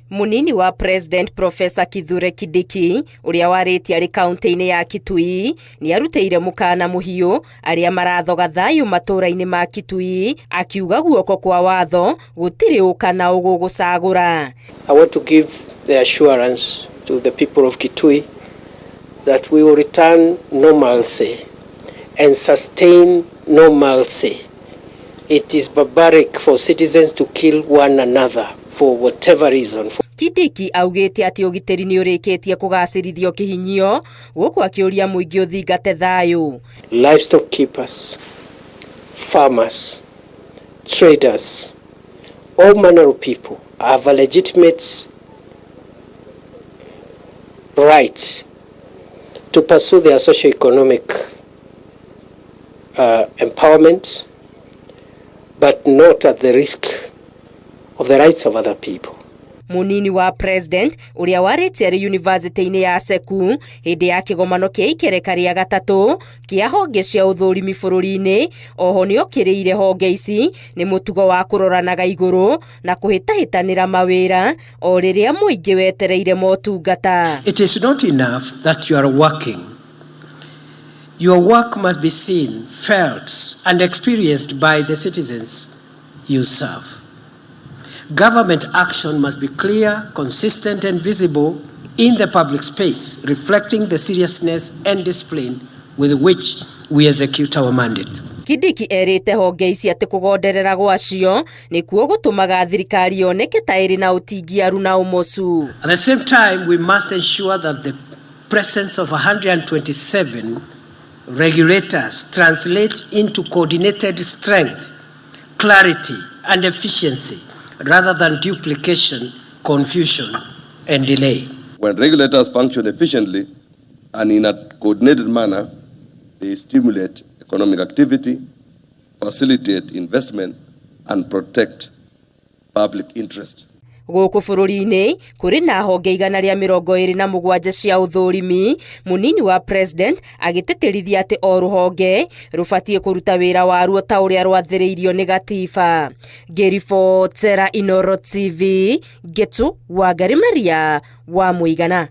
Munini wa President Professor Kithure Kindiki ũrĩa warĩtie arĩ kaunti-inĩ ya Kitui nĩ arutĩire mũkana mũhiũ arĩa marathoga thayũ matũũra-inĩ ma Kitui, akiuga guoko kwa watho gũtirĩ ũkana ũgũgũcagũra. I want to give the assurance to the people of Kitui that we will return normalcy and sustain normalcy. It is barbaric for citizens to kill one another for whatever reason. Kindiki augĩte atĩ ũgitĩri nĩ ũrĩkĩtie kũgacĩrithio kĩhinyio, gũkũ akĩũria mũingĩ ũthingate thayũ. Livestock keepers, farmers, traders, all manner of people have a legitimate right to pursue their socio-economic empowerment, but not at the risk of the rights of other people. Munini wa President ũrĩa warĩtie arĩ yunivasĩtĩ-inĩ ya Seku hĩndĩ ya kĩgomano kĩa ikereka rĩa gatatũ kĩa honge cia ũthũrimi bũrũri-inĩ, oho nĩokĩrĩire honge ici nĩ mũtugo wa kũroranaga igũrũ na kũhĩtahĩtanĩra mawĩra o rĩrĩa mũingĩ wetereire motungata. It is not enough that you are working. Your work must be seen, felt, and experienced by the citizens you serve. Government action must be clear, consistent, and visible in the public space, reflecting the seriousness and discipline with which we execute our mandate. Kindiki erĩte honge ici atĩ kũgonderera gwacio nĩkuo gũtũmaga thirikari yoneke ta ĩrĩ na ũtingiaru na ũmocu. At the same time, we must ensure that the presence of 127 regulators translate into coordinated strength, clarity, and efficiency rather than duplication, confusion, and delay. When regulators function efficiently and in a coordinated manner, they stimulate economic activity, facilitate investment, and protect public interest. Gũkũ bũrũri-inĩ kũrĩ na honge 127 cia ũthũrimi, munini wa President agĩtĩtĩrithia atĩ o rũhonge rũbatiĩ kũruta wĩra waruo ta ũrĩa rwathĩrĩirio nĩ gatiba. Ngĩribotera Inooro TV, Ngetu Wangari Maria wa Mũigana.